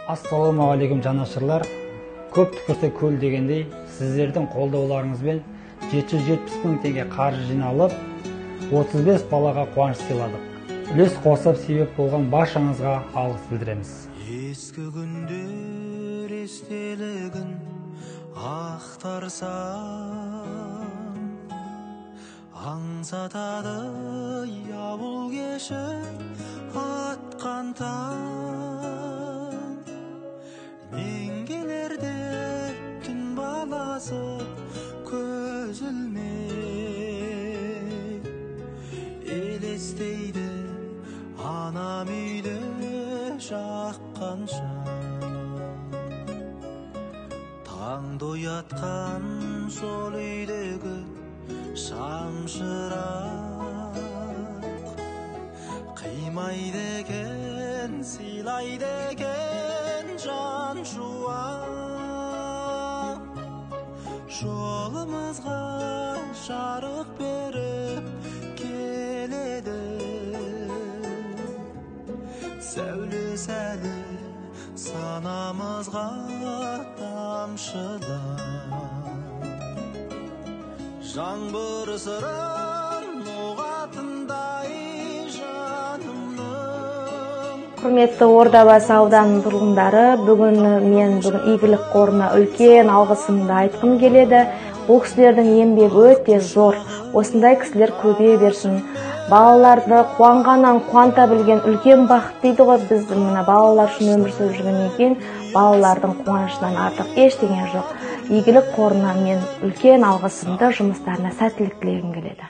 Ассалаумағалейкум, жанашырлар. Көп түкірсе көл дегендей, сіздердің қолдауларыңызбен 770 мың теңге қаржы жиналып, 35 балаға қуаныш сыйладық. Үлес қосып себеп болған баршаңызға алғыс білдіреміз. Ескі күндер естелігін ақтарсам, аңсатады ауыл кеші атқан таң. Нең келерде түн баласы көз ілмей, елестейді анам үйді жаққанша. Таңды оятқан сол үйдегі шамшырақ қимайды екен, сыйлайды екен жан шуақ. Жолымызға жарық беріп келеді, сәуле сәлі санамызға тамшылап. Жаңбыр сырын ұғатындай жанымның. Құрметті Ордабасы ауданының тұрғындары, бүгін мен Игілік қорына үлкен алғысымды айтқым келеді. Бұл кісілердің еңбегі өте зор. Осындай кісілер көбейе берсін. Балаларды қуанғаннан қуанта білген үлкен бақыт дейді ғой. Біз мына балалар үшін өмір сүріп жүргеннен кейін балалардың қуанышынан артық ештеңе жоқ. Игілік қорына мен үлкен алғысымды, жұмыстарына сәттілік тілегім келеді.